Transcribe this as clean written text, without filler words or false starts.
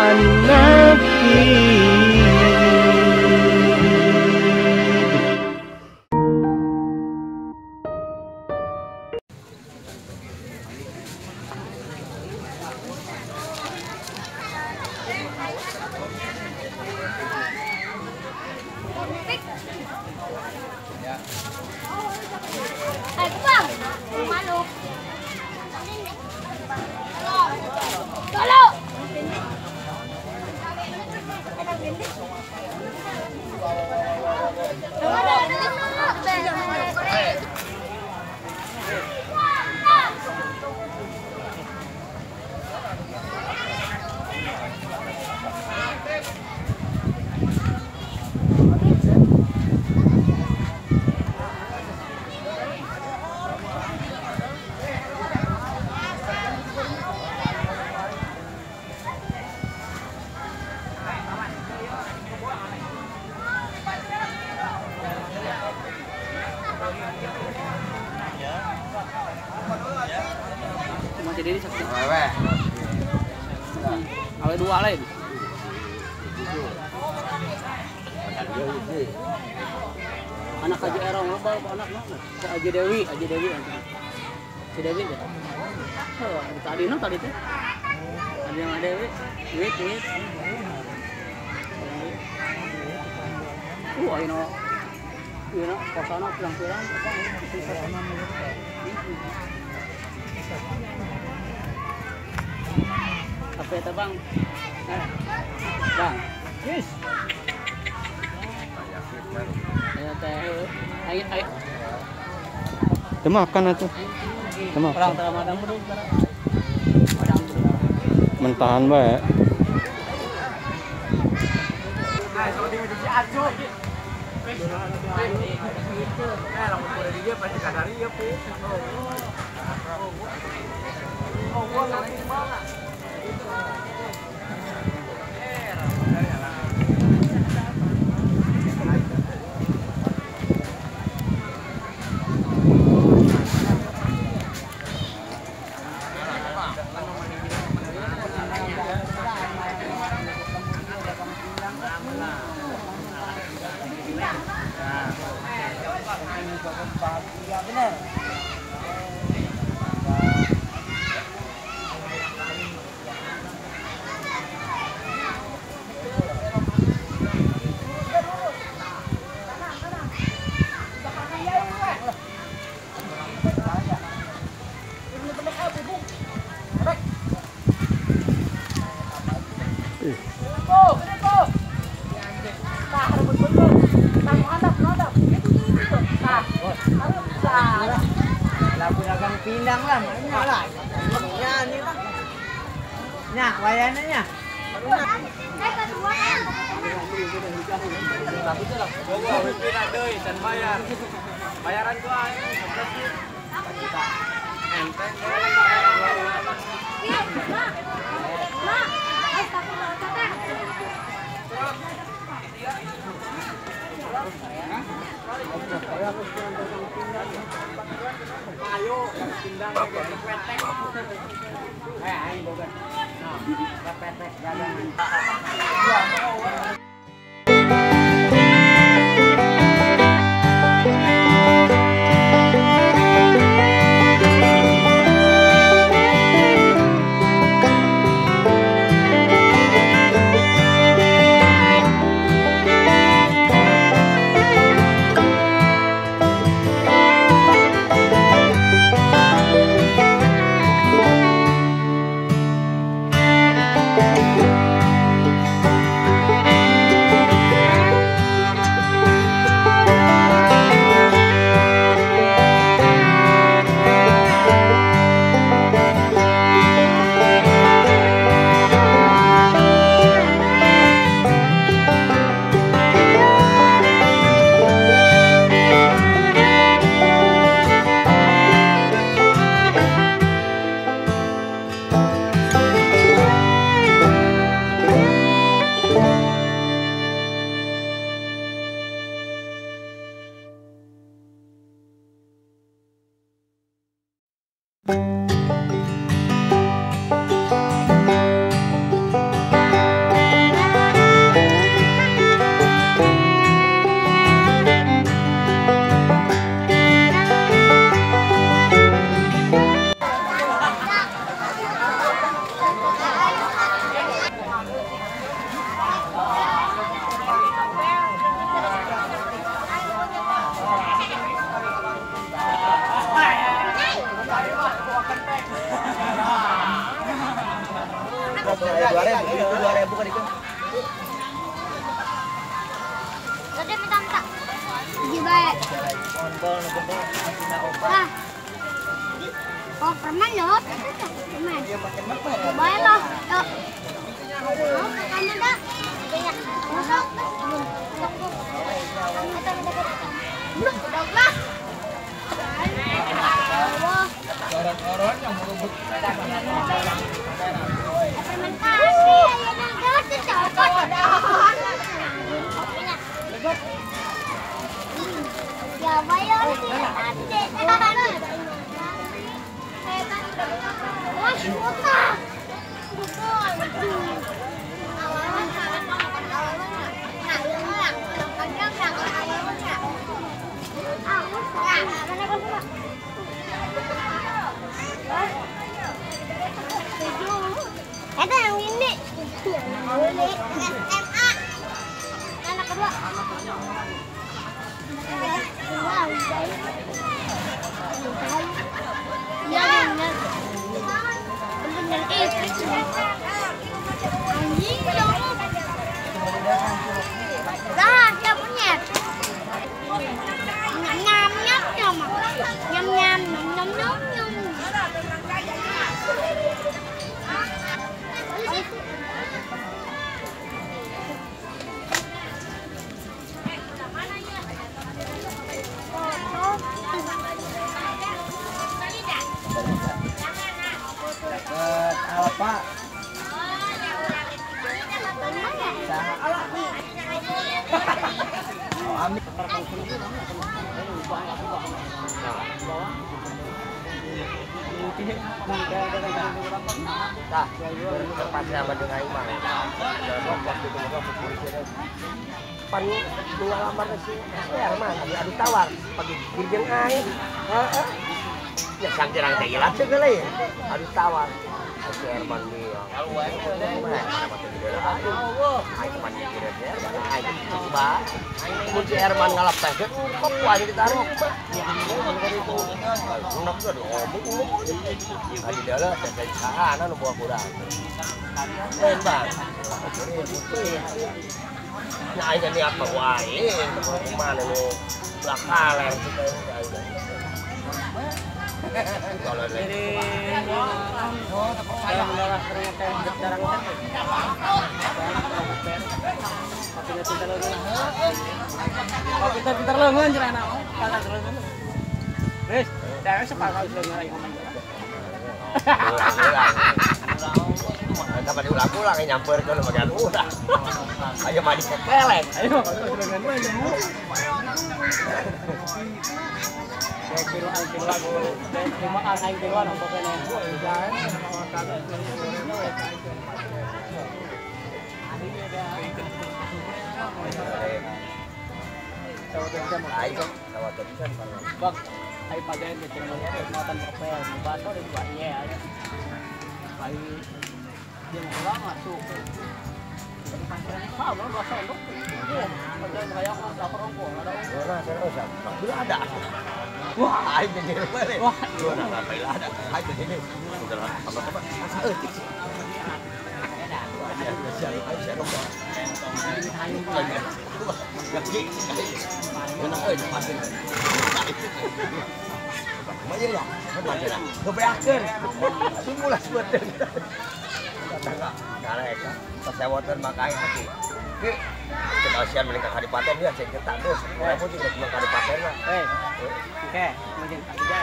an-nasyid. Jadi satu. Awe dua lain. Anak Haji Erong apa anak mana? Si Haji Dewi, Haji Dewi. Si Dewi ya. Oh, tadi no tadi teh. Ada yang Dewi, duit duit. Ayo no, kosana pirang-pirang apa? Apa itu bang? Bang, yes. Ayo teh, ayo ayo. Makan atuh. Perang madang bedug. Mentahan bae. Pindang lah, maknya lah. Ya, ini lah. Nya, wayana nya. Bayaran gua ayo pindang petek. Ayo boga. Nah, petek dagangan. 2.000, itu 2.000 kan itu. Tadi minta-minta. Gimana? Ah. Oh, permen loh. Permen. Boleh loh. Yuk. Oh, makannya dah. Masuk. Udah lah. Orang-orang yang merebut. Permen kasih. Ya, bayar Ada yang ini. SMA. Anak kedua. Ya, benar. Benar itu. Anjing dong. Dah, siap punya. Nyam nyam nyam nyam nyam nyam nyam nyam. Apa? Nah, terpaksa sama dengan aing mah. Waktu itu mah polisi pan ngalamar si Herman adu tawar pagi jeung aing. Heeh. Ya sangkirang teh ilat segala ya. Adu tawar. Si Herman dia. Mun si Herman ngalepehkeun kok ku aing ditarik. Enak tuh diomong. Adi dalah teh saha nu buah kurang. Lain bang. Nah, aing niat mah wae, kumaha nu bakalan kitu aing. Kalau jadi saya mendarah keringat jarang pintar lengan cerana kalah lengan. Wes, dah separuh lengan aing ngomong. Ulang-ulang. Kapan diulang-ulang nyamperkeun bagian urang. Ayo mah dikekelek. Ayo lengan mah nemu. Ada. Wah, aing jadi balik. Wah, ada. Aing jadi. Apa-apa. Asa eutik sih. Oke, mungkin aja.